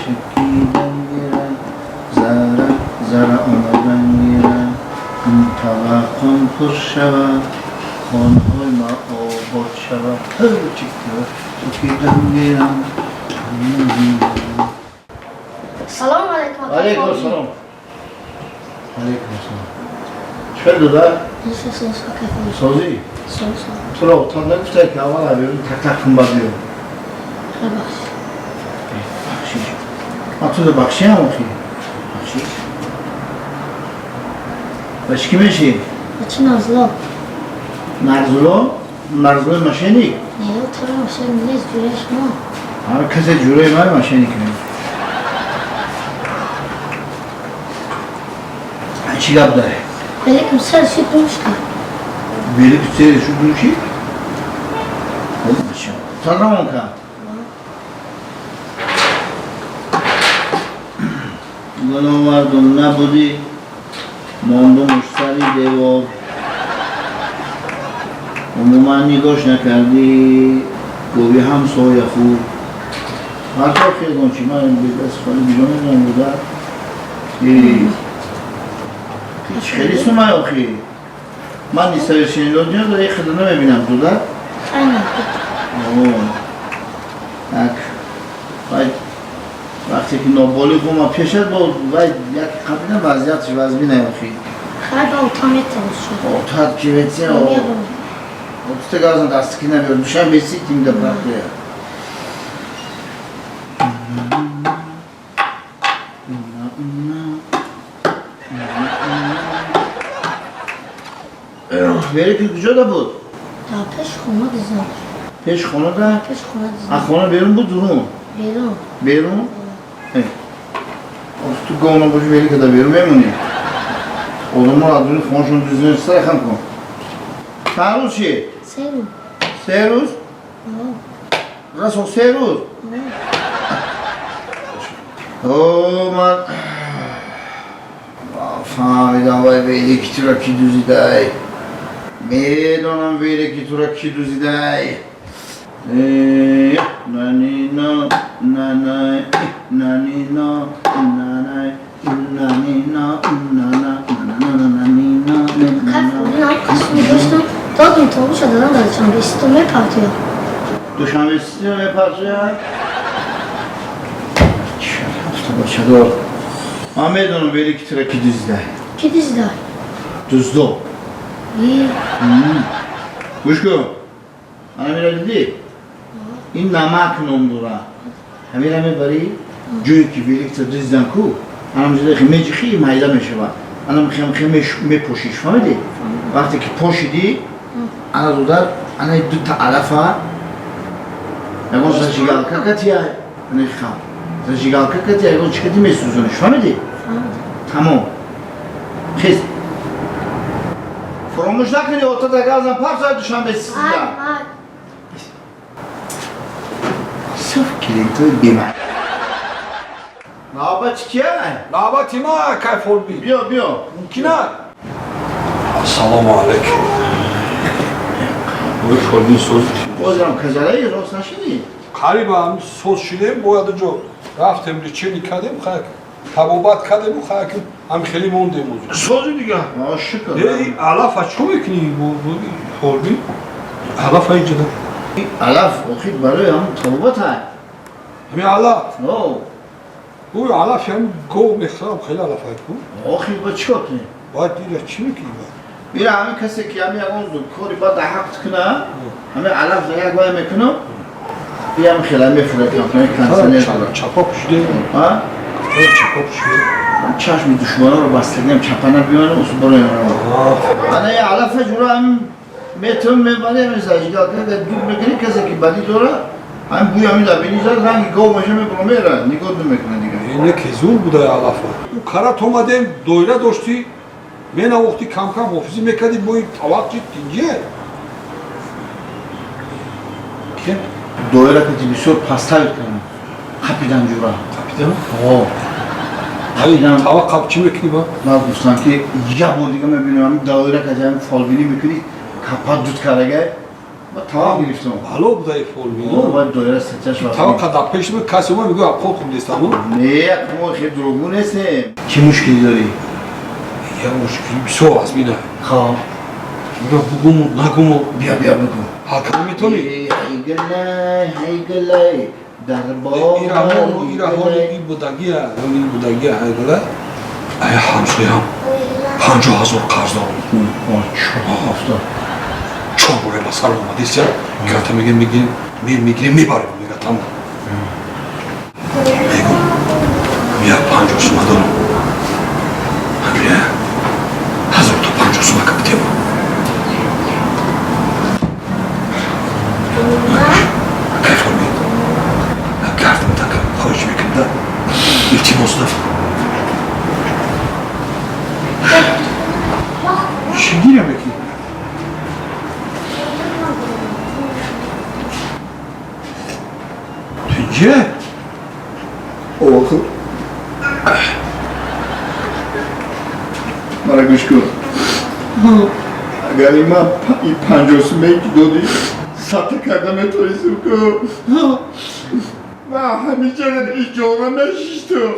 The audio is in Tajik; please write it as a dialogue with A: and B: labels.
A: Чакидан гира, зара зара омадан гира, таваққум пур шава, хонаҳои ма обод шава. Чакидан гира.
B: Салом алейкум.
A: Алейкум ассалом. Алейкум ассалом. Чӣ дода? Созӣ? Туро отон нагуфтай, ки аввал аберун так-так кун, баъд биё? Бахшиш. Ман туро бахшиям охи. Бахшиш. Ба чӣ ки мешӣ?
B: Чӣ Нарзуло?
A: Нарзуло? Нарзулои мошенник?
B: Не, туро мошенник нест, ҷӯраи шумо.
A: Ҳар касе ҷӯраи ман мошенник не. Чӣ гап дорӣ?
B: Великим сер шуд думшка.
A: Велик сер шуд думши? Салом ка. Гуноҳ набудӣ, мондумуш сари девор. Умуман нигоҳш накардӣ, гӯи ҳамсоя худ. Ҳарто хелон чи ман бедаст холи биҷо медонам буда. Хеле сумай охи. Ман несовершеннолетний дора, хеле намебинам туда. Так. Вай вақте ки ноболиғ омад пешат, бо вай як қабина вазъиятш вазмина охи.
B: Хай ба ота метавон шуд.
A: Отат ки ветия. Отута газан дастики намеёр. Душанбе сити мида партия. Вери ки куҷода буд?
B: Дар пеш хона дизам.
A: Пеш хона да?
B: Пеш хона дизам.
A: А хона берун буд, дурун?
B: Берун.
A: Берун? Ту говно боши, вери ки да берун мемонӣ. Одамон аз дури хонашон дузина сар хам кун. Чанд рӯз чи?
B: 3 рӯз.
A: 3 рӯз? Расо 3 рӯз? О, ман фаҳмидам, вай велики тура ки дузидай. Медонам, велики тура ки дузидай. Нанино, нанай, нанино, нанай, нанино, нана, нанино.
B: Кайф, додум тобуша дадам, дар душанбе сито мепартоя.
A: Душанбе сито мепартоя? Бачадор. Ман медонам, велики тура ки дузидай.
B: Ки дузидай?
A: Дуздо. Гӯш кун. Ана мера дидӣ? Ин намак ном дора. Ҳамира мебарӣ, ҷое ки великта дузидан ку, анамҷода хе меҷихӣ, майда мешавад. Анам хем хем мепошиш, фаҳмидӣ? Вақте ки пошидӣ, ана додар, ана дута алафа, ягон зажигалка катия, ана хам. Зажигалка катия, ягон чӣ кати месӯзониш, фаҳмидӣ? Тамом. Хез. Фаромӯш накунӣ, ота дагазам парсоя душанбе сида. Саф клиентои бемаъни. Навбат кия?
C: Навбати ма, кайфолби.
A: Биё, биё.
C: Мумкин аст? Ассалому алайкум. Ой, фолбин, соз.
A: Бозам казалаи рост нашидӣ?
C: Қариба соз шидем, бояд ҷо рафтем, лечение кардем, хай табобат кардему, хай ҳам хеле мондем озу.
A: Сози дига. Шукр.
C: Эй, алафа чӣ мекунӣ, фолбин? Алафа иҷода.
A: Алаф охи барои ҳам табобат ҳай.
C: Ҳамин алаф?
A: О.
C: Ӯ алаф ҳам гов мехӯрам, хеле алаф ай ку.
A: Охи ба чӣ кор кунӣ?
C: Бояд ира чӣ мекунӣ?
A: Ира ҳамин касе ки ҳамин ягон кори бад дар ҳақт куна, ҳамин алаф дар як вай мекунам, биям хела мефурад, кондиционер дорад.
C: Чапа пӯшиде?
A: А?
C: Чапа пӯшиде?
A: Чашми душманоро бастагиам, чапана биёнам, усу барои. Ана я алафа ҷура ҳамин метавон мебарӣ, ҳамин зажигалка дуд мекунӣ, касе ки бадӣ дора, ҳамин бӯи ҳамин дар бини зад, ранги гов меша, мебура, мера, нигоҳ намекунад дига.
C: Не, ки зур буда алафа. Карат омадем, доира доштӣ, менавохтӣ, кам-кам ҳофизӣ мекардӣ, бои тавақ чи тинҷе.
A: Доира кати бисёр поставить кардам. Қапидан ҷура.
C: Қапидан?
A: О.
C: Қапидан. Тавақ қап чӣ мекунӣ ба?
A: Ман гуфтам, ки як бор дига мебинам, ҳамин доира кати ҳамин фолбинӣ мекунӣ, капа дуд кардага, Тавақ гирифтам.
C: Ало будаи форми.
A: О, вай доира сачаш ва.
C: Тавақ қадар пеш буд, касе омад мегӯяд обход хуб нест аммо.
A: Не, мо хеле дурӯғгӯ нестем. Чӣ мушкилӣ дорӣ?
C: Я мушкили бисёр аст бина.
A: Хоб.
C: Мегӯям бугуму нагуму.
A: Бия, бия бигӯ.
C: Ҳал карда метавонӣ?
A: Ҳайгалай, ҳайгалай, дар боғ.
C: Ира ҳоли и будагия, ин будагия ҳайгалай. Ая ҳамсоям 50 000 қарз дорам.
A: Афтод.
C: Чор боре ба сар омадест, я карта мегирем, мегирем, мегирем, мебарем, мега тамом. Мегум, я 50 сума дорам. Ҳамия ҳазор то 50 сума каптем. Кайф формид. Картам так хоҳиш мекунда. Илтимос да. Чӣ гиря мекунӣ? Тинҷе?
A: Охир. Мара гӯш кун. Агар ин ман ин 50 сумае ки додӣ сатр карда метавонистам ку. Ман ҳамиҷара иҷора мешиштум.